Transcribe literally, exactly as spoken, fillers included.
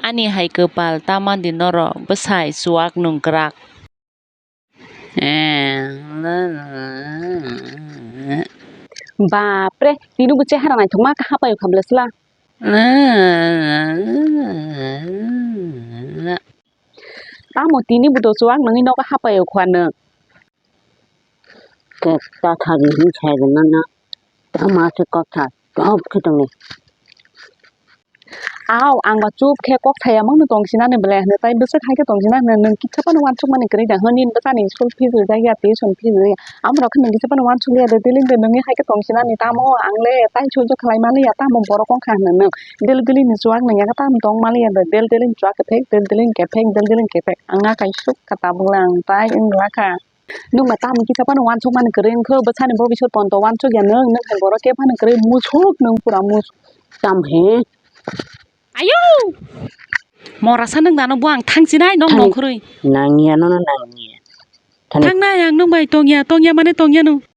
Ani hai kwpal tamandi norok bwsai chuak nungkwrak. Bapre, tini bo chehara naithokma khe hapai kha bwle sla. Tamo tini bo do chuak nangwi nogo hapai kha nwng. Kok ta thani hin sai rwna na. Tama se kok tha. Kok khe tongni. Aw, ang ba chup khe kok thaya mangno tong sinani bwle hwnwi tai bwswk hai khe tong sinani nwng kisa phano uansuk mani kwrwi da hwnwi bwsani school fees rijak ya tuition fees rijak ya. Amorok khe nwng kisa phano uansuk ya de daily de nwngni hai khe tong sinani tamo ang le tai sujak khlai mali ya tamo borok wng kha hwnwi nwng daily daily ni chuak nwng ya khe tamo tong mali ya de daily daily ni chuak khe phek daily daily ni khe phek daily daily ni khe phek ang na kai suk kha tabuk le ang tai wng la kha. Nwng ba tamo kisa phano uansuk mani kwrwi wngkhe bwsani bobiswt ponto uansuk ya nwng nwng hai borok khe phano kwrwi musuk nwng pura musuk. Tam he. Ayo! Morasa nwng dano bo ang thangsinai nong nongkhorwi. Nangya nono nangya. Thangnai ang nwng bai tongya, tongya mane tongya nwng.